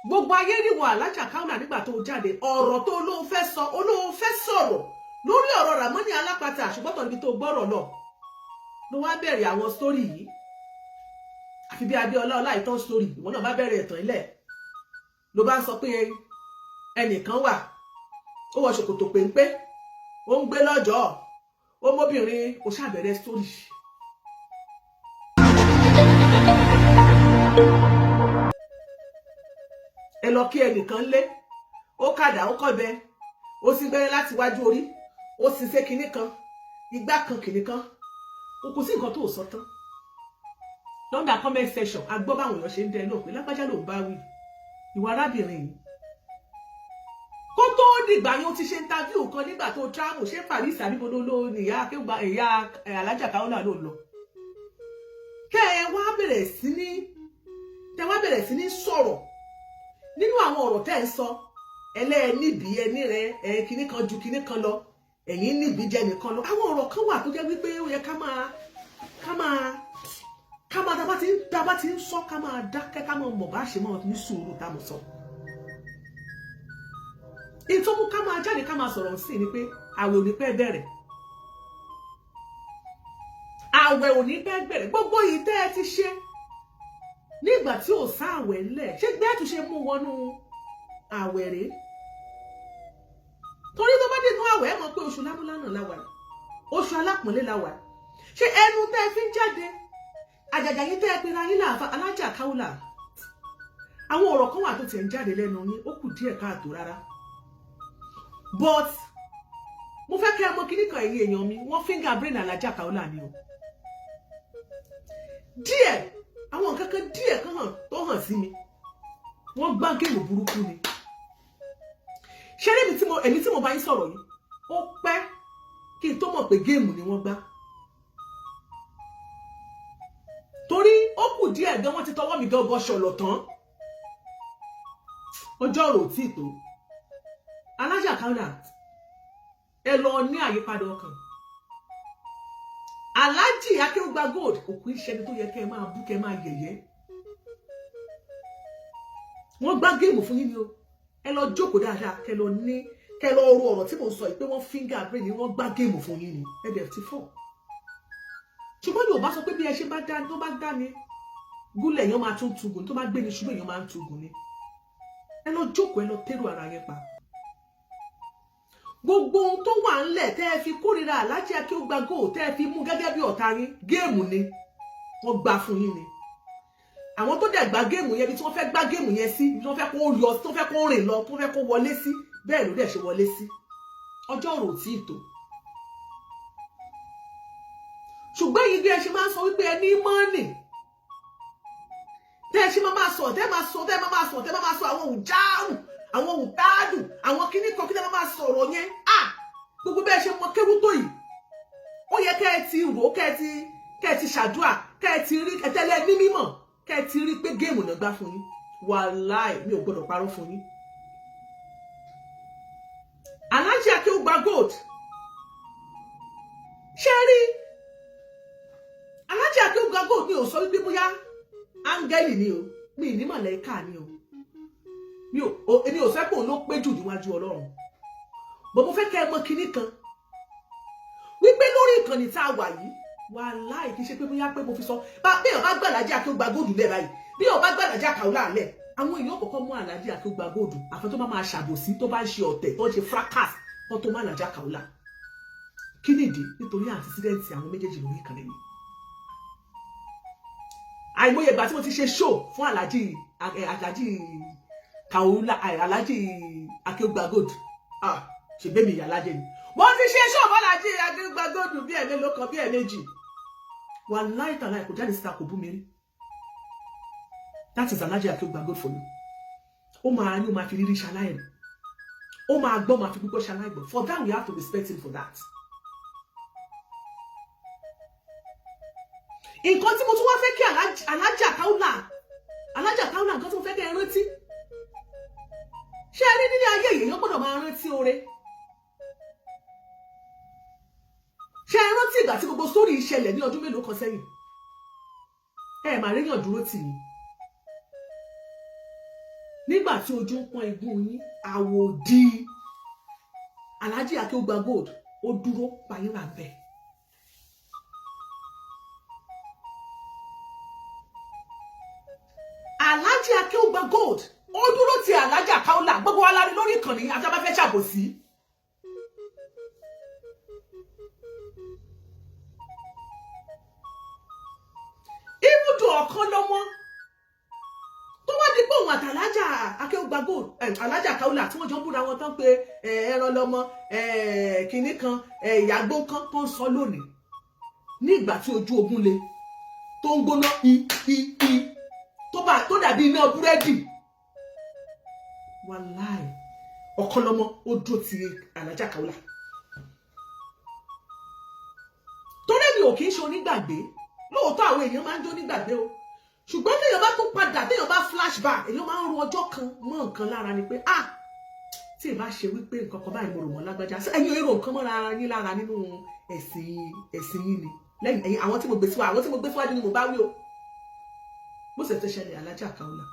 Gbogbo ayé ríwọ Alájà Kaola nígbà tó jáde, ọ̀rọ̀ tó lóun fẹ́ sọ, olóun fẹ́ sọ̀rọ̀ lórí ọ̀rọ̀ Ramoni Alápatà, ṣùgbọ́n tọ̀ níbi tó gbọ́rọ̀ lọ ló wá bẹ̀rẹ̀ àwọn story yìí, àfi bí Abíọ́lá Ọláìtàn story. Ìwọ náà bá bẹ̀rẹ̀ ẹ̀tàn ilẹ̀, ló bá ń sọ pé ẹnìkan wà, ó wọ ṣòkòtò péńpé, ó ń gbé lọ́jọ́, ó mọ́bìnrin, ó ṣàbẹ̀rẹ̀ story. Ẹ lọ kí ẹnìkan lé, ó kàdà, ó kọ̀bẹ, ó sì gbẹ́rẹ́ láti wájú orí, ó sì ṣe kinní kan, igbá kan, kinní kan, o kò sí nǹkan tó sọ tán. Lọ́ndà comment section, a gbọ́ báwọn èèyàn ṣe ń dẹ náà pé lágbájá ló ń bá wí, ìwà arábìnrin yìí. Kó tó dìgbà yẹn, ó ti ṣe interview kan nígbà tó travel, ṣé Paris àbí mo ló ní ìyá akéwà, ìyá Alájà Kaola ló lọ. Kẹ́ ẹ wá bẹ̀rẹ̀ sí ní, tẹ́ wá bẹ̀rẹ̀ sí ní sọ̀rọ̀. Nínú àwọn ọ̀rọ̀ tẹ́ ẹ sọ, ẹlẹ́ẹ̀níbi ẹní rẹ ẹ kinní kan ju kinní kan lọ, ẹ̀yin níbi jẹ́ nìkan lọ. Àwọn ọ̀rọ̀ kan wà tó jẹ́ wípé ó yẹ ká máa tá bá ti ń sọ, ká máa dákẹ́, ká máa mọ̀ bá ṣe máa ní sùúrù tá mo sọ. Ìtọ́ mú ká máa jáde, ká máa sọ̀rọ̀ sí ni pé àwẹ̀ ò ní pẹ́ bẹ̀rẹ̀, àwẹ̀ ò ní pẹ́ bẹ̀rẹ̀. Gbogbo yìí tẹ́ ẹ ti ṣe nígbà tí ò sá àwẹ̀ ńlẹ̀, ṣé gbẹ́ tún ṣe mú wọnú àwẹ̀ rèé? Torí tó bá dénú àwẹ̀, ẹ mọ̀ pé oṣù lámúlánà la wà, oṣù alápọ̀nlé la wà. Ṣé ẹnu tẹ́ ẹ fi ń jáde, àjàjà yín tẹ́ ẹ pera yín láàfa Alájà Kaola, àwọn ọ̀rọ̀ kan wà tó tiẹ̀ ń jáde lẹ́nu yín, ó kù díẹ̀ káàtó rárá. But mo fẹ́ kẹ́ ẹ mọ̀ kíní kan, ẹ̀yin èèyàn mi, wọ́n finger brain Alájà Kaola ni o. Díẹ̀, àwọn nǹkan kan díẹ̀ kan hàn tó hàn sí mi, wọ́n gbá game burúkú ni. Ṣé èmi tí mo bá yín sọ̀rọ̀ yìí, ó pẹ́ kí n tó mọ̀ pé game ni wọ́n gbá, torí ó kù díẹ̀ gan wọ́n ti tọwọ́ mi gan bọ́ ṣọ̀lọ̀ tán. Ọjọ́ ọ̀rọ̀ ò tí ì tó. Alájà Kaola, ẹ lọ ní àyípadà ọkàn. Aláàjì Akéwùgbà Gold, òkú ìṣẹ́ni tó yẹ kẹ́ ẹ máa bú, kẹ́ ẹ máa yẹ̀yẹ́. Wọ́n gbá game fún yín ni o. Ẹ lọ jókòó dáadáa, kẹ́ lọ ní, kẹ́ lọ ro ọ̀rọ̀ tí mo sọ yìí pé wọ́n finger brain ni, wọ́n gbá game fún yín ni. Ẹ dẹ̀ ti fọ́. Ṣùgbọ́n Yorùbá sọ pé bí ẹ ṣe bá dá, tó bá dá ni gúnlẹ̀, èèyàn máa tún tugun, tó bá gbé ní ṣubú, èèyàn máa ń tugun ni. Ẹ lọ jókòó, ẹ lọ tẹ́rù ara yẹn pa. Gbogbo ohun tó wà ńlẹ̀ tẹ́ ẹ fi kórìíra Aláàjì Akéwùgbà Gold, tẹ́ ẹ fi mú gẹ́gẹ́ bí ọ̀tá yín, game ni wọ́n gbá fún yín ni. Àwọn tó dẹ̀ gbá game yẹn, bí tí wọ́n fẹ́ gbá game yẹn sí, bí wọ́n fẹ́ kó yọ, tó fẹ́ kó rìn lọ, tó fẹ́ kó wọlé sí, bẹ́ẹ̀ ló dẹ̀ ṣe wọlé sí. Ọjọ́ ọ̀rọ̀ ò tí ì tó. Ṣùgbọ́n yìí, bí ẹ ṣe máa ń sọ wípé ẹ ní mọ́ọ̀nì, tẹ́ ẹ ṣe máa máa sọ, tẹ́ máa sọ, tẹ́ máa máa sọ, tẹ́ máa máa sọ àwọn òjáàrùn, àwọn òtáàdù, àwọn kíní kan kí tẹ́ máa sọ̀rọ̀ yẹn, à gbogbo bẹ́ẹ̀ ṣe mọ kéwú tó yìí, ó yẹ kẹ́ ẹ ti rò ó, kẹ́ ẹ ti ṣàdúrà, kẹ́ ẹ ti rí ẹtẹ́lẹ̀ ní mímọ̀, kẹ́ ẹ ti rí pé game náà gbá fún yín. Wàláì, mi ò gbọ́dọ̀ parọ́ fún yín. Aláàjì Akéwùgbà Gold, ṣé rí Aláàjì Akéwùgbà Gold, mi ò sọ wípé bóyá áńgẹ́lì ni o, mi ní màlẹ́kà ni o, mi ò, èmi ò fẹ́ pé òun ló pé jù níwájú Ọlọ́run bọ̀. Mo fẹ́ kẹ́ ẹ mọ̀ kinní kan wípé lórí ìkànnì tá a wà yìí, wàláì, kì í ṣe pé bóyá pé mo fi sọ bá bí èèyàn bá gbà Aláàjì Akéwùgbà Gold lẹ̀ báyìí, bí èèyàn bá gbà Alájà Kaola lẹ̀, àwọn èèyàn kọ́kọ́ mú Aláàjì Akéwùgbà Gold, àfẹ́ tó bá máa ṣàbòsí, tó bá ń ṣe ọ̀tẹ̀, tó ń ṣe fracas, tó tó má Alájà Kaola. Kí nìdí? Nítorí antecedent àwọn méjèèjì lórí ìkànnì yìí. Àìmọye ìgbà tí mo ti ṣe show fún Aláàjì Kaola, Aláàjì Akéwùgbà Gold, ah, ṣègbè mi ìyá alájẹ ni, mo ti ṣe show fún Aláàjì Akéwùgbà Gold bí ẹ̀mélòó kan, bí ẹ̀méjì. Wàláì tàláì, kò jáde síta, kò bú mi rí. That is Alhaji Akéwùgbà Gold for you. Ó máa rí, ó máa fi rírí ṣaláì rí, ó máa gbọ́, máa fi gbígbọ́ ṣaláì gbọ́. For that, we have to respect him for that. Nǹkan tí mo tún wá fẹ́ kí Alájà Kaola, Alájà Kaola, nǹkan tí mo fẹ́ kẹ́ ẹ rántí, ṣé ẹ rí, nílé ayé yìí, èèyàn gbọ́dọ̀ máa rántí oore. Ṣé ẹ rántí ìgbà tí gbogbo sórí ìṣẹ̀lẹ̀ ní ọdún mélòó kan sẹ́yìn? Ẹ máa ríyàn dúró tì yín. Nígbà tí ojú ń pọ́n igun yín, àwòdì Alhaji Akeugba Gold ó dúró payé wà bẹ́ẹ̀. Alhaji Akeugba Gold ó dúró ti Alhaja Kaola. Gbogbo wa lárí lórí ìkànnì àti abáfẹ́ ṣàbòsí. Ibùdó ọ̀kan lọ́mọ tó wá di pé òun àtàlájà Akeugba Gold, Alhaja Kaola, tí wọ́n jọ ń búra wọn tán pé ẹran lọ́mọ kinní kan, ìyàgbó kan tó ń sọ lónìí, ní ìgbà tí ojú ogun le tó ń gbóná i i i, tó dàbí iná búrẹ́dì, wàláì, Ọ̀kanlọ́mọ ó dúró ti Alhaja Kaola. Torí mi ò kì í ṣe onígbàgbé. Lóòótọ́, àwọn èèyàn máa ń jó onígbàgbé o, ṣùgbọ́n téèyàn bá tún padà, téèyàn bá flashback, èèyàn máa ń ro ọjọ́ kan mọ́ nǹkan lára ni pé, ah, tí ì bá ṣe wípé nǹkan kan báyìí mo rò mọ́ lágbájá. Ẹ̀yin èrò nǹkan mọ́ra yín lára nínú ẹ̀sìn yín ni lẹ́yìn ẹ̀yin àwọn tí mo gbé síwájú, àwọn tí mo gbé síwájú ni mo bá wí o. Bó ṣe tó ṣẹlẹ̀ Alhaja Kaola,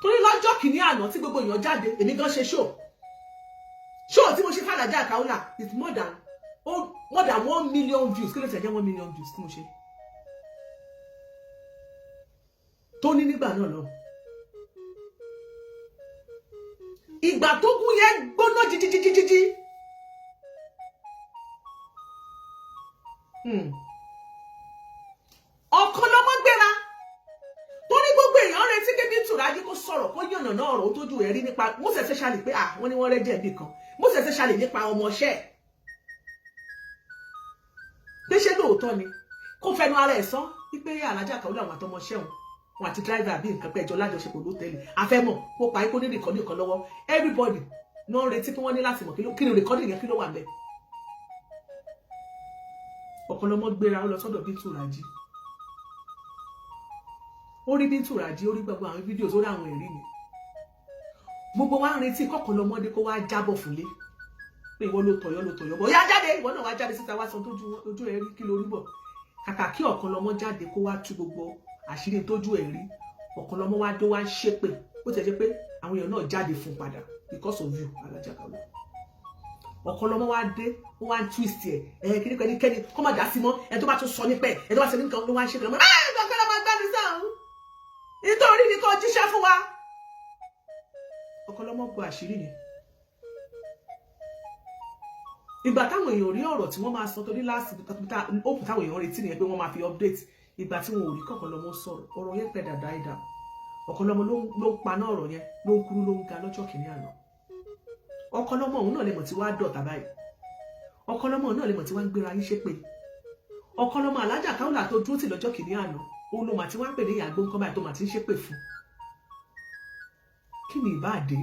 torí lọ́jọ́ kìíní àná tí gbogbo èèyàn jáde, èmi gan ṣe show. Show tí mo ṣe f'Alhaja Kaola is more than 1 million views. Kí ló ti jẹ́ 1 million views tí mo ṣe tó ní nígbà náà lọ? Ìgbà tó gún yẹn gbóná jíjíjíjíjí. Ọ̀kan lọ́mọ gbéra torí gbogbo èèyàn retí kébí Tùràjí kó sọ̀rọ̀, kó yànnà náà ọ̀rọ̀ tójú ẹ̀ rí nípa, most especially pé, ah, wọ́n ní wọ́n rẹ́jẹ̀ bí kan, most especially nípa ọmọọṣẹ́ pé ṣé lóòótọ́ ni, kó fẹnu ara ẹ̀ sọ wípé Alhaja Kaola àwọn àtọmọṣẹ́ òun wọn àti driver bí nǹkan pé ẹjọ́ lájọṣepọ̀ ló tẹ̀lé àfẹ́mọ̀ kó pa ikú ní record kan lọ́wọ́. Everybody náà retí pé wọ́n ní láti mọ̀ kí ni record yẹn, kí ló wà ńbẹ̀. Ọ̀kanlọ́mọ gbéra, ó lọ sọ́dọ̀ Bíntù Rájí. Ó rí Bíntù Rájí, ó rí gbogbo àwọn fídíò sórí àwọn ẹ̀rí ni. Gbogbo wa ń retí kọ́kànlọ́mọdé kó wá jábọ̀ fúnlé pé ìwọ ló tọ̀yọ́, ló tọ̀yọ́ bọ̀, yá jáde, ìwọ náà wá jáde síta, wá sọ tójú ojú ẹ̀ rí, kí lórí bọ̀. Kàkà kí Ọ̀kanlọ́mọ jáde kó wá tú gbogbo àṣírí tójú ẹ̀ rí, Ọ̀kanlọ́mọ wá dó, wá ń ṣépè. Bó ti jẹ́ pé àwọn èèyàn náà jáde fún padà because of you, Alhaja Kaola. Ọ̀kanlọ́mọ wá dé, ó wá ń twist ẹ̀ ẹ̀ kí ní kẹ́ni kó má dá sí mọ́ ẹ̀, tó bá tún sọ nípẹ̀ ẹ̀, tó bá ṣe nǹkan ló wá ń ṣépè lọ́mọ ẹ̀. Ọ̀kanlọ́mọ gbẹ́ni sáhùn, nítorí ní kò jíṣẹ́ fún wa. Ọ̀kanlọ́mọ gbọ́ àṣírí yẹn. Ìgbà táwọn èèyàn rí ọ̀rọ̀ tí wọ́n máa sọ, torí last hope táwọn èèyàn retí nìyẹn pé wọ́n máa fi update. Ìgbà tí wọn ò rí kọ̀ọ̀kan lọ́mọ sọ̀rọ̀, ọ̀rọ̀ yẹn pẹ́ dàda ìdá. Ọ̀kanlọ́mọ ló ń paná ọ̀rọ̀ yẹn, ló ń kúrú, ló ń ga lọ́jọ́ kìíní àná. Ọ̀kanlọ́mọ òun náà lè mọ̀ tí wàá dọ̀tà báyìí. Ọ̀kanlọ́mọ náà lè mọ̀ tí wàá ń gbéra yín ṣépè. Ọ̀kanlọ́mọ Alhaja Kaola tó dúró tì lọ́jọ́ kìíní àná, òun ló mà tí wàá ń pè ní ìyàgbó nǹkan báyìí tó mà ti ń ṣépè fún. Kí ni ìbá dé?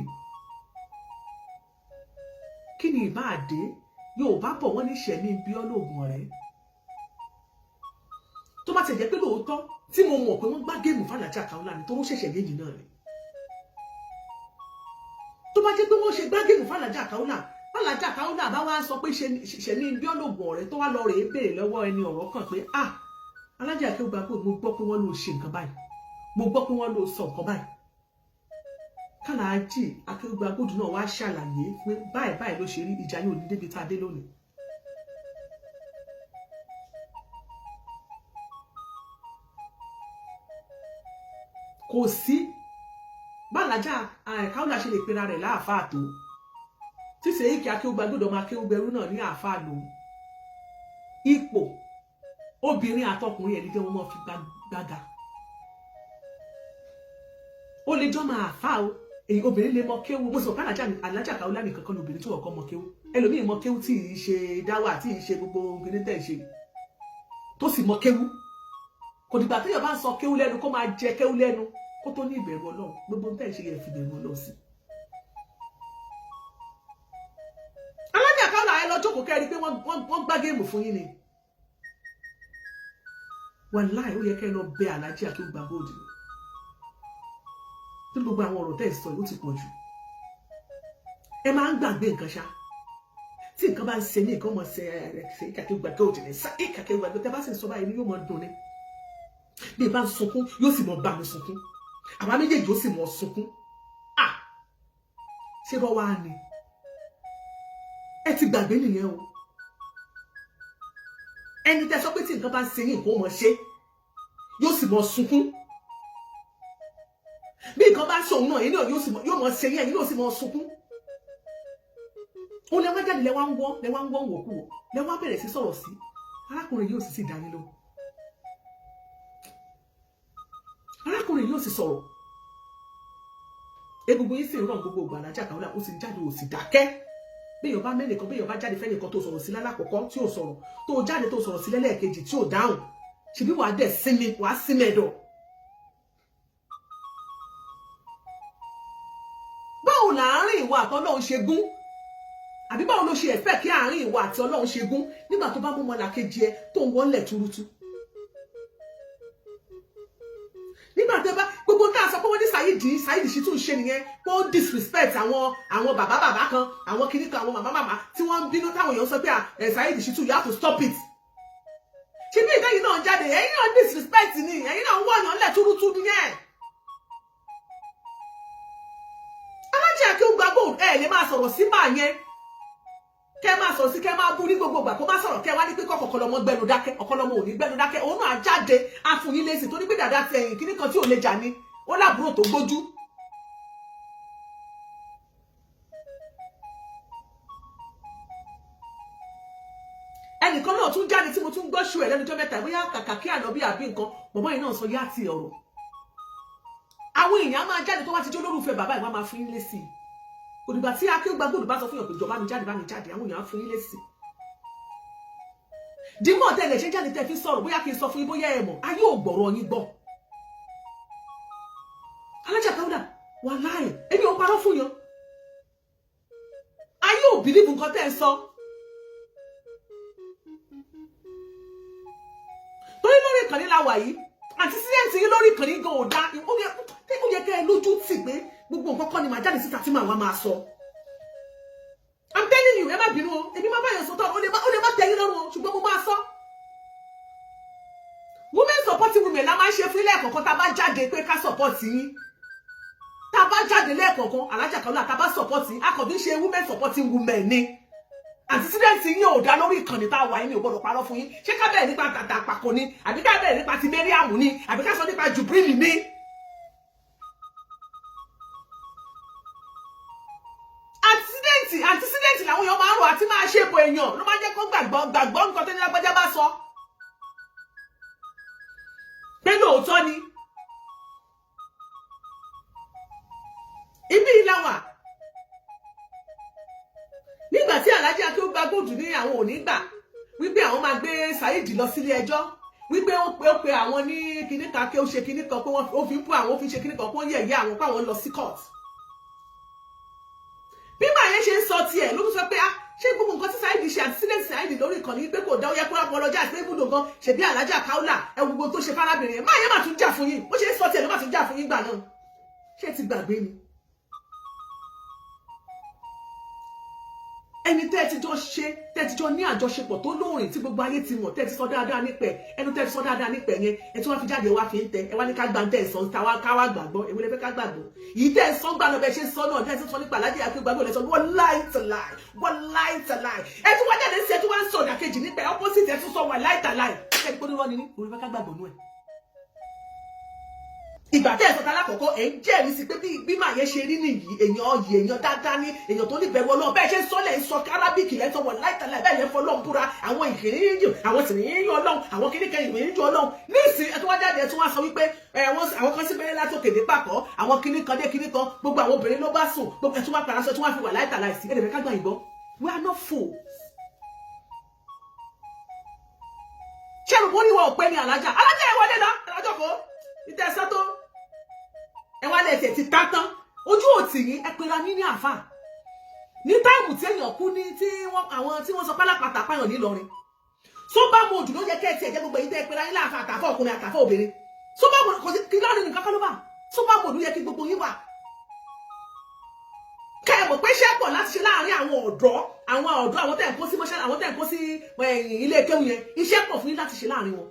Kí ni ìbá dé? Yorùbá bọ̀, wọ́n ní ṣẹ̀mí bí ọ́ lóògùn ọ̀rẹ́. Tó bá ti jẹ́ pé lóòótọ́ tí mo mọ̀ pé wọ́n gbá game f'Alhaja Kaola ni, tó ń ṣẹ̀ṣẹ̀ yéjì náà ni, tó bá jẹ́ pé wọ́n ṣe gbá game f'Alhaja Kaola, f'Alhaja Kaola bá wá sọ pé ṣẹ̀mí bí ọ́ lóògùn ọ̀rẹ́, tó wá lọ rèé béèrè lọ́wọ́ ẹni ọ̀rọ̀ kàn pé, ah, Alhaja Akeugba Gold, mo gbọ́ pé wọ́n lò ṣe nǹkan báyìí, mo gbọ́ pé wọ́n lò sọ nǹkan báyìí, kàlàájì Akeugba Gold náà wá ṣàlàyé pé báyìí báyìí ló ṣe rí, ìjà yóò ní débi tá a dé lónìí. Kò sí bàlájà Kaola ṣe lè pera rẹ̀ láàfáà tó, tí Sèyíkì Akéwùgbà Gold ọmọ akéwùgbẹrú náà ní àáfàá lòun, ipò obìnrin àtọkùnrin ẹ̀ níjẹ́ wọn mọ́ fi gbága. Ó lè jọ́ máa fà o, èyí obìnrin lè mọ kéwú. Mo sọ pé Alhaja Kaola nìkan kan lóbìnrin tí wọ́n kọ́ mọ kéwú. Ẹlòmíì mọ kéwú tí ì ṣe dáwà, tí ì ṣe gbogbo obìnrin tẹ̀ ṣe, tó sì mọ kéwú. Kò dìgbà téèyàn bá ń sọ kéwú lẹ́nu, kó máa jẹ kéwú lẹ́nu, kó tó ní ìbẹ̀rù Ọlọ́run. Gbogbo tẹ̀ ṣe yẹ fi ìbẹ̀rù Ọlọ́run sí. Alhaja Kaola, ẹ lọ jókòó kẹ́rí pé wọ́n gbá game fún yín ni. Wàláì, ó yẹ kẹ́ ẹ lọ bẹ Alhaji Akeugba Gold tí gbogbo àwọn ọ̀rọ̀ tẹ́ ẹ̀ sọ yìí, ó ti pọ̀ jù. Ẹ máa ń gbàgbé nǹkan ṣá. Tí nǹkan bá ń ṣe ní nǹkan mọ̀ ṣe ẹ ṣe Akeugba Gold ní sá Akeugba Gold. Tẹ́ bá sì ń sọ báyìí ni yóò mọ̀ dùn ni. Bí ẹ bá ń sunkún, yóò sì mọ̀ bá mi sunkún, àwa méjèèjì ó sì mọ̀ sunkún. Ṣé bọ́ wá ni ẹ ti gbàgbé nìyẹn o? Ẹni tẹ́ sọ pé tí nǹkan bá ń ṣe yín, nǹkan ó mọ̀ ṣe, yóò sì mọ̀ sunkún. Bí nǹkan bá ń ṣe òun náà, ẹ̀yin náà yóò mọ̀ ṣe yín, ẹ̀yin náà sì mọ̀ sunkún. Òun lẹ wá jáde, lẹ wá ń wọ́, lẹ wá ń wọ́ wòkúwò, lẹ wá bẹ̀rẹ̀ sí sọ̀rọ̀ sí arákùnrin. Yóò sì sì dá yín lóhùn. Arákùnrin yóò sì sọ̀rọ̀. Egungun yìí sì ń ràn gbogbo ìgbà. Alájà Kaola, ó sì ń jáde, ó sì dákẹ́. Béèyàn bá mẹ́nìkan, béèyàn bá jáde fẹ́nìkan tó sọ̀rọ̀ sí lálákọ̀ọ́kọ́ tí ò sọ̀rọ̀, tó jáde tó sọ̀rọ̀ sí lẹ́lẹ́ẹ̀kejì tí ò dáhùn, ṣebí wàá dẹ̀ sinmi, wàá sinmi ẹ̀dọ̀. Báwo làárín ìwà àtọlọ́run ṣe gún? Àbí báwo ló ṣe ẹ̀fẹ́ kí àárín ìwà àti Ọlọ́run ṣe gún nígbà tó bá mú ọmọlàkejì ẹ tó ń wọlé túrútú? Nígbà tó bá gbogbo tá a sọ pé wọ́n ní Saheed Shittu ń ṣe nìyẹn, pé ó disrespect àwọn bàbá bàbá kan, àwọn kìnnì kan, àwọn màmá màmá tí wọ́n ń bínú, táwọn èèyàn sọ pé Saheed Shittu, you have to stop it. Ṣe bí ìdáyìí náà jáde, ẹ̀yin náà disrespect ni, ẹ̀yin náà ń wọ̀nyàn lẹ̀ túrútú nìyẹn. Alájà Akéwùgbà Gold, ẹ lè máa sọ̀rọ̀ sí màá yẹn, kẹ́ máa sọ̀rọ̀ sí, kẹ́ máa bú ní gbogbo ìgbà, kó má sọ̀rọ̀. Kẹ́ wá ní pé kọ́ ọ̀kọ̀lọmọ gbẹnu dákẹ́. Ọ̀kọ̀lọmọ ò ní gbẹnu dákẹ́. Òun náà jáde, á fún yín lésì, torí pé dàda ti ẹ̀yìn kíní kan tí ò lè jà ní, ó láàbúrò tó gbójú. Ẹnìkan náà tún jáde tí mo tún gbọ́ ṣù ẹ̀ lẹ́nu ọjọ́ mẹ́ta, bóyá kàkà kí ànábì àbí nǹkan, bọ̀bọ́ yìí náà sọ yá ti ọ̀rọ̀. Àwọn èèyàn máa jáde, tó bá ti jẹ́ olólùfẹ́ bàbá ìwà, máa fún yín lésì. Òdìgbà tí Akéwùgbà Gold bá sọ fún yàn pé ìjọba mi jáde, bá mi jáde, àwọn èèyàn á fún yín lésì. Dìmọ̀ tẹ́lẹ̀ ṣe jáde tẹ́ fi sọ̀rọ̀, bóyá kí n sọ fún yín, bóyá ẹ mọ̀, ayé ò gbọ̀rọ̀ yín gbọ́. Alájà Kaola, wàláì, èmi ò parọ́ fún yàn. Ayé ò believe nǹkan tẹ́ ẹ sọ. Torí lórí ìkànnì la wà yìí, àti sílẹ̀ǹtì yín lórí ìkànnì gan ò dá. Ó yẹ kẹ́ ẹ lójú tì pé gbogbo nǹkan kọ́ ni màá jáde síta tí màá wá máa sọ. I'm telling you, ẹ má bínú o, èmi má báyọ̀ sọ́tọ̀, ó lè má tẹ́ yín lọ́rùn o, ṣùgbọ́n mo máa sọ. Women supporting women la máa ń ṣe fún ilé ẹ̀kọ̀ọ̀kan tá a bá jáde pé ká support yín. Tá a bá jáde lẹ́ẹ̀kọ̀ọ̀kan, Alájà Kaola, tá a bá support yín, a kàn fi ń ṣe women supporting women ni. Antecedent yín ò dá lórí ìkànnì tá a wà yín, ní ò gbọ́dọ̀ parọ́ fún yín. Ṣé ká bẹ̀rẹ̀ nípa tàtà àpàkò ni, àbí ká bẹ̀rẹ̀ nípa ti Mariam ni, àbí ká sọ nípa Jubril ni? Antecedent làwọn èèyàn máa ń rò àti máa ṣe bo èèyàn ló máa ń jẹ́ kó gbàgbọ́ gbàgbọ́ nǹkan tó ní lágbájá bá sọ pé lóòótọ́ ni. Ibi ìlà wà nígbà tí Alhaji Akéwùgbà Gold ní àwọn ò ní gbà wípé àwọn máa gbé Saheed lọ sílé ẹjọ́, wípé ó pe àwọn ní kinní kan, kí ó ṣe kinní kan, pé ó fi ń bú àwọn, ó fi ń ṣe kinní kan, pé ó yẹ̀yẹ́ àwọn, pé àwọn lọ sí court. Bí màá yẹn ṣe ń sọ tiẹ̀, ló tún sọ pé, ah, ṣé gbogbo nǹkan tí Saheed ṣe àti sílẹ̀ Saheed lórí ìkànnì pé kò dá, ó yẹ kó apologize, pé ibùdó gan ṣèbí Alhaja Kaola, ẹ gbogbo tó ṣe fárábìnrin yẹn. Máa yẹn máa tún jà fún yín. Bó ṣe ń sọ tiẹ̀ ló máa tún jà fún yín gbà náà. Ṣé ti gbàgbé ni? Ẹni tẹ́ ẹ ti jọ ṣe, tẹ́ ẹ ti jọ ní àjọṣepọ̀ tó lóòrìn, tí gbogbo ayé ti mọ̀, tẹ́ ẹ ti sọ dáadáa nípa ẹ̀, ẹnu tẹ́ ẹ ti sọ dáadáa nípa ẹ̀ yẹn, ẹ tí wọ́n fi jáde wá fi ń tẹ ẹ wá ní ká gba tẹ́ ẹ sọ ká wá gbàgbọ́. Èwo lẹ fẹ́ ká gbàgbọ́? Yìí tẹ́ ẹ sọ gbà lọ, bẹ́ẹ̀ ṣe sọ náà, tẹ́ ẹ ti sọ nípa Alhaji Akéwùgbà Gold, sọ wọ́n láì tà láì, wọ́n láì tà láì. Ẹ tún wá jáde sí, ẹ tún wá ń sọ ìdàkejì nípa ẹ, opposite, ẹ tún sọ wọ́n láì tà láì. Ẹ gbọ́dọ̀ rọ́ ni ní òun fẹ́ ká gbàgbọ́ nú ẹ̀. Ìgbà tẹ́ ẹ̀ sọ́ta lákọ̀ọ́kọ́, ẹ̀ ń jẹ́rìí sí pé bí màá yẹn ṣe rí nìyí, èèyàn ọyì, èèyàn dáadáa ní, èèyàn tó níbẹ̀rù Ọlọ́run. Bẹ́ẹ̀ ṣe ń sọ lẹ̀ ń sọ arábíkì, lẹ́ ń sọ wọ̀ láìtàláì, bẹ́ẹ̀ lẹ́ ń fọlọ́run búra, àwọn ìkìrìyìn, àwọn tìrìyìn Ọlọ́run, àwọn kìnnìkan ìrìnyìn Ọlọ́run. Nísìnyí, ẹ tún wá jáde, ẹ tún wá sọ wípé àwọn kan sí bẹ́rẹ̀ látòkè dé pàkọ́, àwọn kìnnìkan kan dé kìnnìkan, gbogbo àwọn obìnrin ló bá sùn, gbogbo ẹ tún wá padà sọ, ẹ tún wá fi wà láìtàláì sí. Ẹ lè fẹ́ ká gbà yìnbọn. We are not fools. Ṣé ẹ̀rù bó ní wọn ò pẹ́ ní? Alájà, alájà, ẹ wọlé lọ, alájọ kò ìtẹ̀sán tó ẹ wá lẹ́sẹ̀ ti tá tán, ojú òtì yín. Ẹ pera ní àfà ní time tí èèyàn kú ní, tí wọ́n, àwọn tí wọ́n sọ pálápàtà pààyàn nílọrin tó bá mu òjò, ló yẹ kẹ́ ẹ tiẹ̀ jẹ́. Gbogbo èyí tẹ́ ẹ pera yín láàfà, àtàfà ọkùnrin, àtàfà obìnrin, tó bá mu kò sí kí lọ́rin nìkan kọ́ ló bá tó bá mu òjò, yẹ kí gbogbo yín wà kẹ́ ẹ mọ̀ pé iṣẹ́ pọ̀ láti ṣe láàárín àwọn ọ̀dọ́, àwọn ọ̀dọ́, àwọn tẹ́ ẹ̀ kó sí mọ́ṣálá, àwọn tẹ́ ẹ̀ kó sí ilé kéwù yẹn. Iṣẹ́ pọ̀ fún yín láti ṣe láàárín wọn.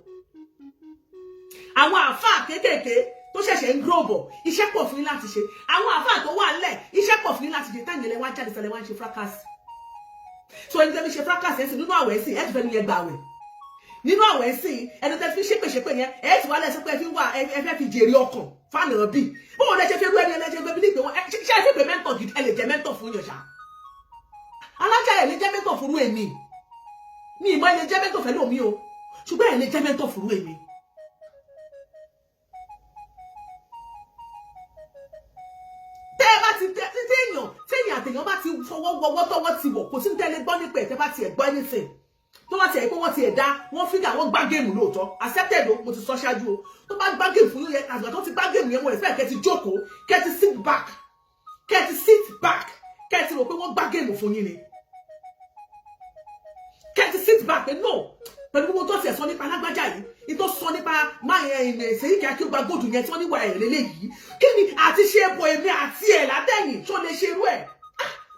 Àwọn àáfàá kéékèèké tó ṣẹ̀ṣẹ̀ ń grow bọ̀, iṣẹ́ pọ̀ fún yín láti ṣe. Àwọn àáfàá tó wà ńlẹ̀, iṣẹ́ pọ̀ fún yín láti ṣe. dìde táyìn ẹlẹ́ wá jáde sẹ́lẹ̀ wá ń ṣe fracas. So ẹni tẹ́ fi ṣe fracas ẹ̀ sì nínú àwẹ̀ ẹ̀sìn, ẹ̀ ti fẹ́ nìyẹn gbà àwẹ̀ nínú àwẹ̀ ẹ̀sìn. Ẹni tẹ́ fi ṣépè ṣépè yẹn, ẹ̀ ti wá lẹ́sẹ̀ pé ẹ fi wà, ẹ fẹ́ fi jèrè ọkàn fáànà bíi bóun lẹ ṣe fi rú ẹni ẹlẹ́ṣẹ̀ gbé bí pé wọ́n ṣe é fi pé mentor gidi. Ẹ lè jẹ́ mentor fún yàn ṣá, alájà. Ẹ lè jẹ́ mentor fún rú èmi ní ìmọ̀. Ẹ lè jẹ́ mentor fẹ́ lómi o, ṣùgbọ́n ẹ lè jẹ́ mentor fún rú èmi. Tẹ́ ẹ bá ti tẹ́ téèyàn téèyàn àtèèyàn bá ti fọwọ́ wọwọ́ tọwọ́ ti wọ̀, kò sí ní tẹ́lẹ̀ gbọ́ nípa ẹ̀. Tẹ́ bá tiẹ̀ gbọ́ anything tó bá tiẹ̀ pé wọ́n ti ẹ̀ dá wọ́n fígà, wọ́n gbá game lóòótọ́, accepted o. Mo ti sọ ṣáájú o, tó bá gbá game fún yẹn, àgbà tó ti gbá game yẹn, mo expect kẹ́ ti jókòó, kẹ́ ti sit back, kẹ́ ti sit back, kẹ́ ti rò pé wọ́n gbá game fún yín ni. Kẹ́ ti sit back pé no, pẹ̀lú gbogbo tó ti ẹ̀ sọ nípa alágbájá yìí, ní tó sọ nípa máa ẹ̀ ẹ̀ Sèyíkì Akéwùgbà Gold yẹn tí wọ́n níwà ẹ̀ lélẹ́yìí, kí ni àti ṣe bọ̀ èmi àti ẹ̀ látẹ̀yìn tó lè ṣe irú ẹ̀?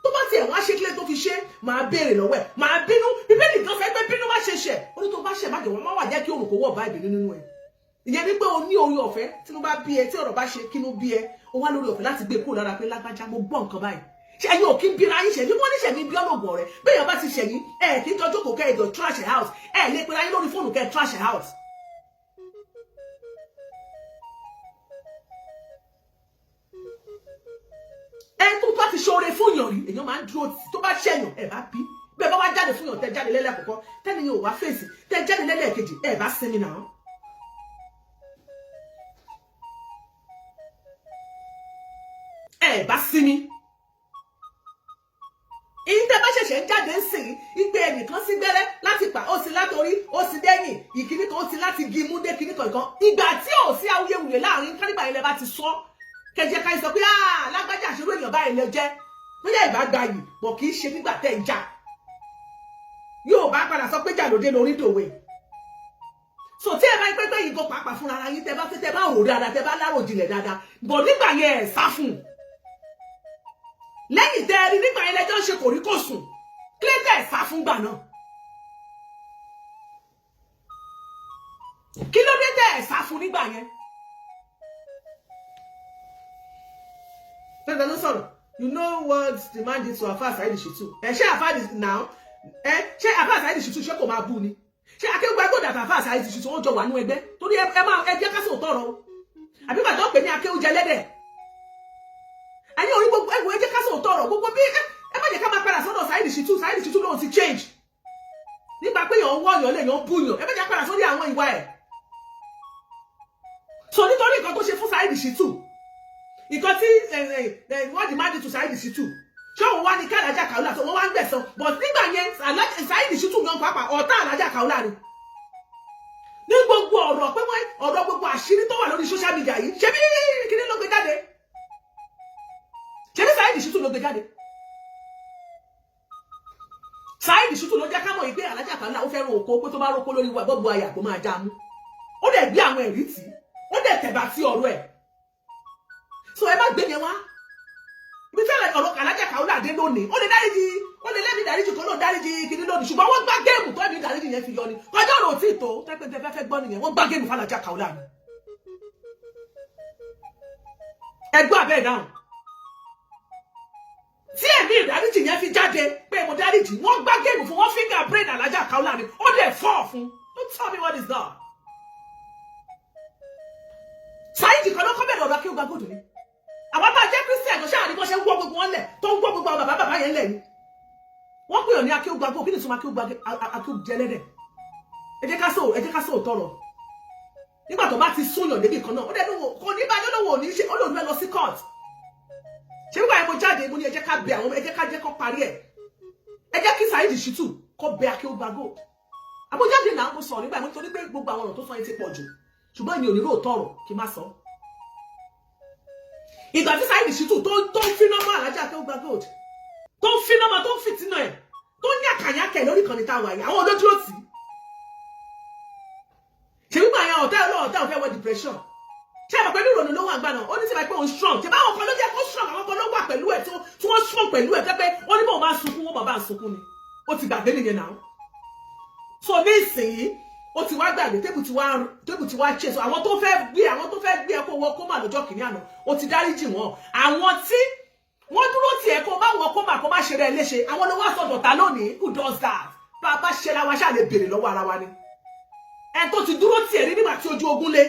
Tó bá tiẹ̀ wá ṣe kílẹ̀ tó fi ṣe, máa béèrè lọ́wọ́ ẹ̀, máa bínú. Bíbélì gan fẹ́ pé bínú má ṣe ṣẹ̀. Ó ní tó bá ṣẹ̀, má jẹ̀ wọ́n má wà jẹ́ kí òrùn kò wọ̀ bá ìbínú nínú ẹ̀. Ìyẹn ni pé o ní orí ọ̀fẹ́ tí ló bá bí ẹ, tí ọ̀rọ̀ bá ṣe kí ló bí ẹ, o wá lórí ọ̀fẹ́ láti gbé kúrò lára pé lágbájá, mo gbọ́ nǹkan báyìí. Ṣe ẹ̀yin ò kí ń bíra yín ṣẹ̀yìn? Wọ́n ní ṣẹ̀mí bí ọlọ́gùn ọ̀rẹ́ bẹ́ẹ̀ bá ti ṣẹ̀yìn, ẹ̀ kí ń tọ́jú kò kẹ́ ẹ̀dọ̀ trash house, ẹ̀ lè pera yín lórí fóònù kẹ́ trash house. Ẹni tó bá ti ṣoore fún yàn rí, èèyàn máa ń dúró tó bá ṣẹ̀yàn, ẹ̀ bá bí bẹ́ẹ̀ bá wá jáde fún yàn, tẹ́ jáde lẹ́lẹ́kọ̀ọ́kọ́, tẹ́ni yẹn ò wá fèsì, tẹ́ jáde lẹ́lẹ́kejì, ẹ̀ bá sinmi náà. Ẹ̀ bá sinmi. Ìyí tẹ́ bá ṣẹ̀ṣẹ̀ ń jáde ń sìn ìgbé ẹnìkan sí gbẹ́rẹ́ láti pa, ó sì látòrí, ó sì dẹ́yìn ìkíní kan, ó sì láti gi mú dé kíní kankan. Ìgbà tí ò sí awuyewuye láàrin kánígbà yẹn lẹ bá ti sọ kẹjẹ ká sọ pé lágbájá, àṣírí èèyàn báyìí lè jẹ bóyá ìbá gba yìí bọ̀, kì í ṣe nígbà tẹ́ ń jà. Yóò bá padà sọ pé jà lóde lórí dòwe. So tí ẹ bá pẹ́ pẹ́ yìí gan pàápàá fúnra ara yín, tẹ́ bá fẹ́, tẹ́ bá rò dáadáa, tẹ́ bá lárò jinlẹ̀ dáadáa bọ̀ nígbà yẹn, ẹ̀ sá fún un lẹ́yìn tẹ́ ẹ rí nígbà yẹn lẹ́jọ́ ń ṣe kò rí kò sùn kílẹ̀tẹ̀ ẹ̀ sá fún gbà náà. Kí ló dé tẹ́ ẹ̀ sá fún nígbà yẹn? Tẹ́tẹ́ ló sọ̀rọ̀. You know what the man did to Afa Saheed Shittu? Ẹ ṣé Afa now, ẹ ṣé Afa Saheed Shittu, ṣé kò máa bú ni? Ṣé Akéwùgbà Gold àti Afa Saheed Shittu, wọ́n jọ wà nú ẹgbẹ́? Torí ẹ máa ẹ jẹ́ ká sòótọ́ ọ̀rọ̀ o. Àbí bàtà ó pè ní akéwùjẹ lẹ́dẹ̀ ẹ̀yin orí gbogbo ẹ̀wọ̀, ẹ jẹ́ ká sòótọ́ ọ̀rọ̀ gbogbo bí ẹ má jẹ́ ká máa padà sọ́dọ̀ Saheed Shittu. Saheed Shittu lóun ti change nípa pé yàn ń wọ̀yàn lè yàn ń búyàn. Ẹ má jẹ́ padà sórí àwọn ìwà ẹ̀. So nítorí nǹkan tó ṣe fún Saheed Shittu, nǹkan tí wọ́n demand to Saheed Shittu, ṣé òun wá ní kí Alájà Kaola tó wọ́n wá ń gbẹ̀san? But nígbà yẹn, Saheed Shittu yan pàápàá ọ̀tá Alájà Kaola ni. Ní gbogbo ọ̀rọ̀ pé wọ́n ọ̀rọ̀ gbogbo àṣírí tó wà lórí social media yìí, ṣé bí kíní ló gbé jáde? Ṣé bí Saheed Shittu ló gbé jáde? Saheed Shittu ló jẹ́ ká mọ̀ yìí pé Alájà Kaola ó fẹ́ràn oko, pé tó bá rókó lórí bọ́ọ̀bù ayà kó máa já mú. Ó dẹ̀ gbé àwọn ẹ̀rí tì í, ó dẹ̀ tẹ̀bà sí ọ̀rọ̀ ẹ̀. So ẹ má gbé yẹn wá. Ibi tí ọ̀rọ̀ Alájà Kaola dé lónìí, ó lè dáríjì, ó lè lẹ́bi dáríjì kó ló dáríjì kìíní lónìí, ṣùgbọ́n wọ́n gbá game tó ẹ̀mí dáríjì yẹn fi yọ ni. Kọjá ọ̀rọ̀ òtí tó tẹ́pẹ́ tẹ́ fẹ́ fẹ́ gbọ́ nìyẹn. Wọ́n gbá game fún Alájà Kaola ni. Ẹgbẹ́ abẹ́ ìdáhùn tí ẹ̀mí ìdáríjì yẹn fi jáde pé mo dáríjì, wọ́n gbá game fún wọ́n, finger brain Alájà Kaola ni. Ó dẹ̀ fọ́ fún. Don't tell me what is that. Saheed kan ló kọ́ bẹ̀rẹ̀ ọ̀rọ̀ Akéwùgbà Gold ni. Àwọn tá a jẹ́ Christian tó ṣáà ní bó ṣe ń wọ́ gbogbo wọn lẹ̀, tó ń wọ́ gbogbo àwọn bàbá bàbá yẹn lẹ̀ ni. Wọ́n pè ọ́ ní Akéwùgbà Gold. Kí ni ìtumọ̀ Akéwùgbà, akéwùjẹlẹ́dẹ̀? Ẹ jẹ́ ká sọ òótọ́ rọ̀. Nígbà tó bá ti súnyàn débi kan náà, ó dẹ̀ lówó kò ní bá yóò lówó ní ṣe, ó lòun fẹ́ lọ sí court. Ṣé wíwá ẹ mo jáde, mo ní ẹ jẹ́ ká bẹ àwọn, ẹ jẹ́ ká jẹ́ kó parí ẹ̀, ẹ jẹ́ kí Saheed Shittu kó bẹ Akéwùgbà Gold. Àbójáde náà, mo sọ̀rọ̀ nígbà yẹn nítorí pé gbogbo àwọn ọ̀rọ̀ tó sọ yẹn ti pọ̀ jù, ṣùgbọ́n èmi ò ní lóòótọ́ ọ̀rọ̀ kí n má sọ. Ìgbà tí Saheed Shittu tó ń finá mọ́ Alájà Akéwùgbà Gold, tó ń finá mọ́, tó ń fìtínà ẹ̀, tó ń yàkàyàkẹ̀ lórí ìkànnì tá a wà yìí, àwọn olójúrò tì í. Ṣe wípé àwọn ọ̀tá ọlọ́ọ̀tá ò fẹ́ wọ depression? Ṣé ẹ mọ̀ pé ní ìrònú ló wà gbà náà? Ó ní sèpé pé òun strong. Ṣe báwọn kan ló jẹ́ kó strong? Àwọn kan ló wà pẹ̀lú ẹ̀ tí wọ́n strong pẹ̀lú ẹ̀, tẹ́ pé ó ní bóun bá sunkún, wọ́n bàbá sunkún ni. Ó ti gbàgbé nìyẹn náà. So ní ìsìn ó ti wá gbàgbé, table ti wá ṣe. So àwọn tó fẹ́ gbé ẹ kó wọ kó mà lọ́jọ́ kìíní àná, ó ti dáríjì wọn. Àwọn tí wọ́n dúró tiẹ̀ kó má wọ kó má ṣe rẹ̀ léṣe. Àwọn ló wá sọ̀dọ̀ ta lónìí. Who does that? Bá a bá ṣe ra wa, ṣáà lè béèrè lọ́wọ́ ara wa ni. Ẹ̀ tó ti dúró tiẹ̀ rí nígbà tí ojú ogun le,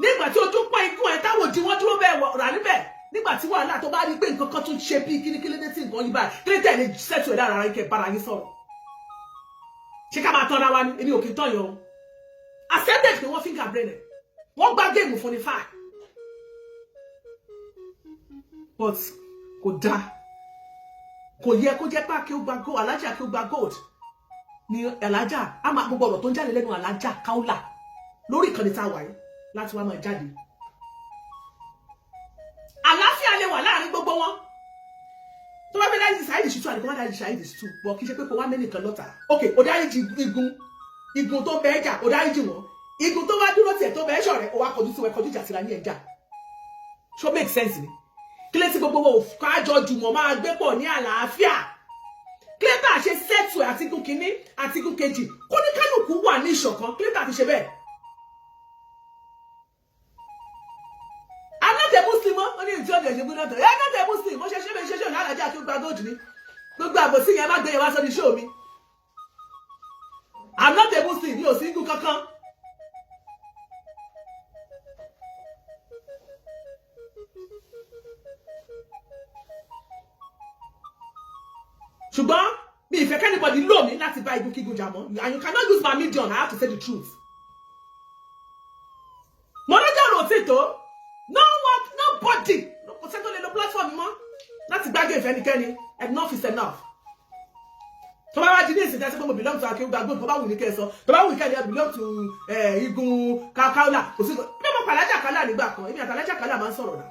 nígbà tí ojú pọ́n ikú ẹ̀, táwọn òdì wọn dúró bẹ́ẹ̀ rà níbẹ̀, nígbà tí wàhálà tó bá rí pé nǹkan kan tún ṣe bí kíníkíní tí nǹkan yí báyìí, kí ní tẹ̀lé sẹ́tù ẹ̀ dára ara yín, kẹ́ bára yín sọ̀rọ̀? Ṣé ká máa tọ́ra wa ni? Èmi ò kì í tán yàn o. Accepted pé wọ́n finger brain ẹ̀, wọ́n gbá game fún ni, fine, but kò dáa, kò yẹ kó jẹ́ pé Akéwùgbà Gold, Alájà Akéwùgbà Gold ni alájà á máa gbogbo ọ̀rọ̀ tó ń jáde lẹ́nu Alájà Kaola lórí ìkànnì tá a wà yìí láti wá máa jáde. Àlàáfíà lè wà láàrin gbogbo wọn. Tó bá fẹ́ dáríjì Saheed Shittu, àdìgbò má dáríjì Saheed Shittu bọ̀, kì í ṣe pé kò wá mẹ́nìkan lọ́tà. Ok, ó dáríjì igun igun tó bẹ́ẹ̀ jà, ó dáríjì wọn. Igun tó wá dúró tiẹ̀, tó bẹ́ẹ̀ ṣọ̀rẹ́, ó wá kọjú sí wọn, kọjú ìjà síra ní ẹja. Ṣó make sense ni? Kílé tí gbogbo wọn ò kájọ jùmọ̀ máa gbé pọ̀ ní àlàáfíà? Kílé tá a ṣe settle àtìgún kínní, àtìgún kejì, kó ní kálukú wà ní ìṣọ̀kan? Kílé tá a fi ṣe bẹ́ẹ̀? I'm not a Muslim. Ó ní ìtí ọ̀dẹ̀ ṣe gbóná tán. I'm not a Muslim. Mo ṣe ṣe ṣe ṣe alájà kí ó gba gold ní gbogbo àbòsí yẹn, má gbé yẹn wá sórí show mi. I'm not a Muslim, mi ò sí igun kankan. Ṣùgbọ́n mi ìfẹ́ kí anybody lò mí láti bá igun kígun jà mọ́, and you cannot use my medium. I have to say the truth. Mo lọ́jọ́ ọ̀rọ̀ òtítọ́. No one, nobody, kò sẹ́ni tó lè lo platform mọ́ láti gbágbé ìfẹ́ nìkẹ́ni. Enough is enough. Tó bá wá di ní ìsìn tẹ́sí pé mo belong to Akéwùgbà Gold, tó bá wù ní kẹ́ ẹ sọ, tó bá wù ní kẹ́ ẹ belong to igun Kaola, kò sí bí mo pàlájà Kaola nígbà kan. Èmi àtàlájà Kaola máa ń sọ̀rọ̀ náà,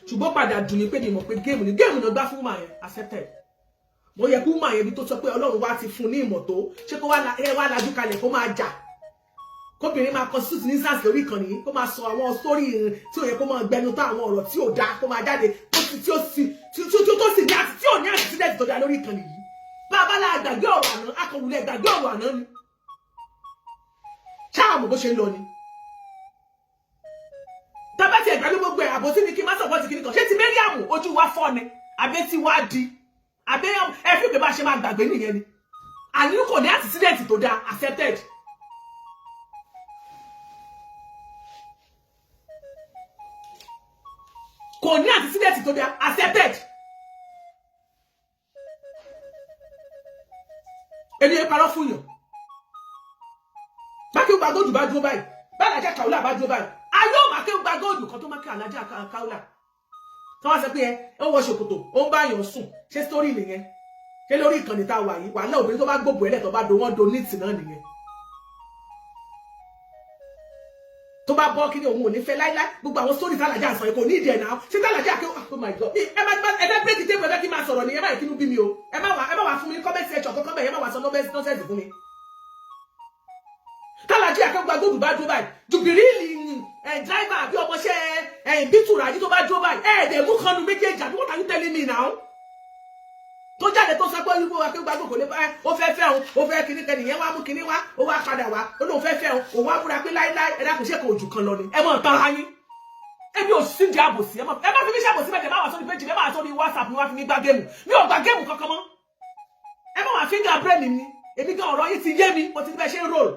ṣùgbọ́n padà dùn mí pé mi mọ̀ pé game ni, game náà gbá fún woman yẹn. Accepted. Mo yẹ kí woman yẹn bí tó sọ pé Ọlọ́run wá ti fún ní ìmọ̀ tó ṣé kó wá lajú kalẹ̀, kó máa jà, kóbìnrin máa constitute ní sars lórí ìkànnì yìí, kó máa sọ àwọn sórí tí ò yẹ kó máa gbẹnu tó, àwọn ọ̀rọ̀ tí ò dáa kó máa jáde, tó sì tí ó sì tí ó tó sì ní àti tí ò ní àtìsídẹ̀tì tó dáa lórí ìkànnì yìí. Bàbá la gbàgbé ọ̀rọ̀ àná, akọ̀wulẹ̀ gbàgbé ọ̀rọ̀ àná ni. Ṣáà mọ̀ bó ṣe ń lọ ni. Tàbá ti ẹ̀gbàgbé gbogbo ẹ̀, àbòsí ni kí n má sọ̀pọ̀ ti kìíní kan. Ṣé ti Mariam ojú wa fọ́ ni àbẹ́ tí wá di àbẹ́ ẹ fi pé bá ṣe máa gbàgbé nìyẹn ni? Àní kò ní àtìsídẹ̀tì tó dáa. Accepted. Kò ní àtìsídẹ̀tì tó dáa. Accepted. Èmi yẹn parọ́ fún yàn. Bákéwùgbà Gold bá dúró báyìí, bá Alájà Kaola bá dúró báyìí, ayé ò Mákéwùgbà Gold kan tó Máké Alájà Kaola tí wọ́n sọ pé ẹ ó wọ ṣòkòtò, ó ń bá yàn sùn, ṣé sítórì nìyẹn? Ṣé lórí ìkànnì tá a wà yìí, wàhálà obìnrin tó bá gbòbò ẹlẹ́, tó bá do wọ́n donate náà nìyẹn. Tó bá bọ́ kí ni òun ò ní fẹ́ láíláí. Gbogbo àwọn sítórì tálàjà sọ yìí kò ní ìdí ẹ̀ náà. Ṣé tálàjà kí, oh my God, ẹ má ẹ fẹ́ break table, ẹ fẹ́ kí n máa sọ̀rọ̀ nìyẹn báyìí. Kí inú bí mi o. Ẹ má wá fún mi ní comment section kankan bẹ́ẹ̀. Ẹ má wá sọ nonsense fún mi. Tálàjì Akéwùgbà Gold bá dúró báyìí, jùbìrìlì ẹ driver àbí ọmọọṣẹ́ ẹ bítùràjí tó bá dúró báyìí, ẹ ẹ̀dẹ̀ mú kanu méjèèjì àbí? What are you telling me now? Tó jáde tó sọ pé olúwo Akéwùgbà Gold kò lè bá ó fẹ́ fẹ́ òun, ó fẹ́ kíní kan nìyẹn, wá mú kíní wá, ó wá padà wá, ó lóun fẹ́ fẹ́ òun, òun wá múra pé láíláí. Ẹ dákun, ṣé kò jù kan lọ ni? Ẹ mọ̀ tán ara yín. Èmi ò sí di àbòsí. Ẹ má fi mí ṣàbòsí bẹ́ẹ̀. Má wà sórí péjì, ẹ má wà sórí WhatsApp mi wá fi mí gbá game. Mi ò gbá game kankan mọ́. Ẹ má wà finger brain mi. Èmi gan, ọ̀rọ̀ yín ti yé mi, mo ti ní bẹ́ẹ̀ ṣe ń roll.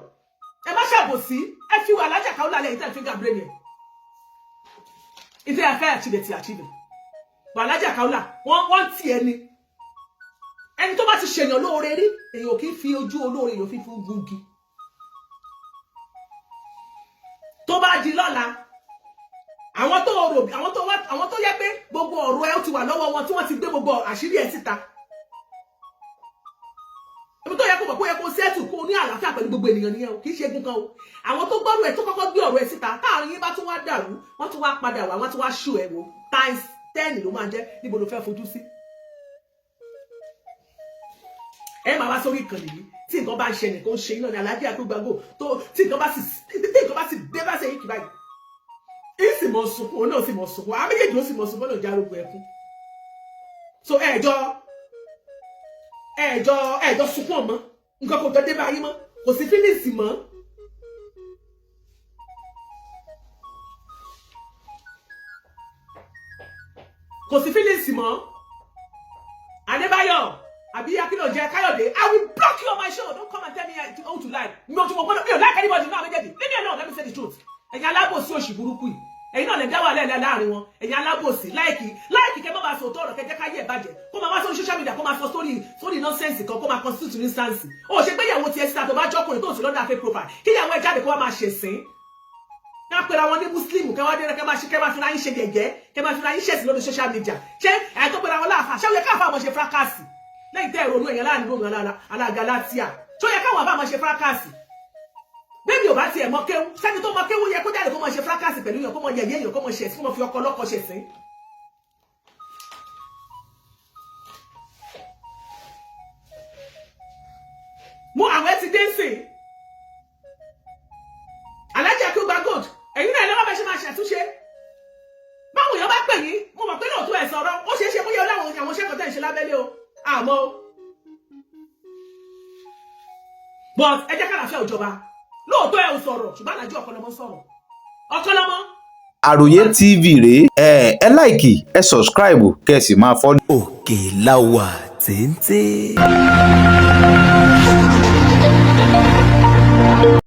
Ẹ má ṣàbòsí. Ẹ fi wà Alájà Kaola lẹ́yìn tẹ́ finger brain yẹn. Ìtẹ́ ẹ fẹ́ achieve ti achieve wà Alájà Kaola, wọ́n tì ẹni ẹni tó bá ti ṣèyàn lóore rí, èèyàn kì í fi ojú olóore, èèyàn fi fún gungi. Tó bá di lọ́la, àwọn tó rò, àwọn tó wá, àwọn tó yẹ pé gbogbo ọ̀rọ̀ ẹ ó ti wà lọ́wọ́ wọn, tí wọ́n ti gbé gbogbo àṣírí ẹ síta, ibi tó yẹ kó mọ̀ pé ó yẹ kó settle, kó ní àlàáfíà pẹ̀lú gbogbo ènìyàn nìyẹn o. Kì í ṣe egun kan o. Àwọn tó gbọ́rọ̀ ẹ, tó kọ́kọ́ gbé ọ̀rọ̀ ẹ síta, táàrin yín bá tún wá dàrú, wọ́n tún wá padà wá, wọ́n tún wá ṣù ẹ wò, times 10 ló máa jẹ́. Níbo ló fẹ́ fojú sí? Ẹ máa wá sórí ìkànnì yìí, tí nǹkan bá ń ṣe nìkan, ń ṣe iná ní Alájí Akéwùgbàgò tó tí nǹkan bá sì dé bá ṣe yìí kì báyìí, ń sì mọ sunkún, òun náà sì mọ sunkún, àwọn méjèèjì ó sì mọ sunkún náà, járógun ẹkún. So ẹ̀ẹ́jọ sunkún ọmọ, nǹkan kò jọ dé báyìí mọ́, kò sí feelings mọ́. Kò sí feelings mọ́. Adébáyọ̀ àbí Akínlójẹ Káyọ̀dé, I will block you on my show. Don't come and tell me how to like. Mi ò tún mọ̀ gbọ́dọ̀, mi ò like anybody náà méjèèjì. Leave me alone, let me say the truth. Ẹ̀yin alábòsí òṣì burúkú yìí, ẹ̀yin náà lè dá wà lẹ́ẹ̀lẹ́ láàrin wọn. Ẹ̀yin alábòsí, like like kẹ́ má bàa sòótọ́ ọ̀rọ̀, kẹ́ jẹ́ káyé ẹ̀ bàjẹ́, kó máa wá sórí social media, kó máa sọ sórí nonsense kan, kó máa constitute nuisance. Ó ṣe pé ìyàwó tiẹ̀ síta, tó bá jọ́kùnrin tó ń sí lọ́dọ̀ fake profile, kí ìyàwó ẹ̀ jáde kó wá máa ṣèsín ká pera wọn ní Muslim, kẹ́ wá dé, kẹ́ máa ṣe, kẹ́ máa fi ra yín ṣe gẹ̀gẹ́, kẹ́ máa fi ra yín ṣẹ̀sìn lórí social media. Ṣé ẹ̀ tó pera wọn láàfà, ṣé ó yẹ káfà máa ṣe fracas lẹ́yìn tẹ́ ìrònú ẹ̀yàn láàrin lóhùn alága látíà? Ṣé ó yẹ káwọn àbá máa ṣe fracas? Bẹ́ẹ̀ni, ò bá tiẹ̀ mọ kéwú, sẹ́ni tó mọ kéwú yẹ kó jáde kó máa ṣe fracas pẹ̀lú yàn, kó máa yẹ̀yẹ́ èèyàn, kó máa ṣẹ̀sìn, kó máa fi ọkọ lọ́kọ ṣẹ̀sìn? Mo àwẹ̀ ti dé sìn, Alájà kí ó gba gold. Ẹ̀yin náà lọ́wọ́ bẹ́ẹ̀ ṣe máa ṣàtúnṣe. Báwo èèyàn bá pè yín, mo mọ̀ pé lóòótọ́ ẹ̀ sọ̀rọ̀, ó ṣeé ṣe bóyá láwọn àwọn iṣẹ́ kan tẹ̀ ń ṣe lábẹ́lé o, àmọ́ o, but ẹ jẹ́ kàlàfíà òjọba. Lóòótọ́ ẹ̀ ò sọ̀rọ̀, ṣùgbọ́n Àlàjì Ọ̀kanlọ́mọ sọ̀rọ̀, Ọ̀kanlọ́mọ. Àròyé TV rèé. Ẹ like, ẹ subscribe, kẹ́ ẹ sì máa follow. Òkè la wà téńté.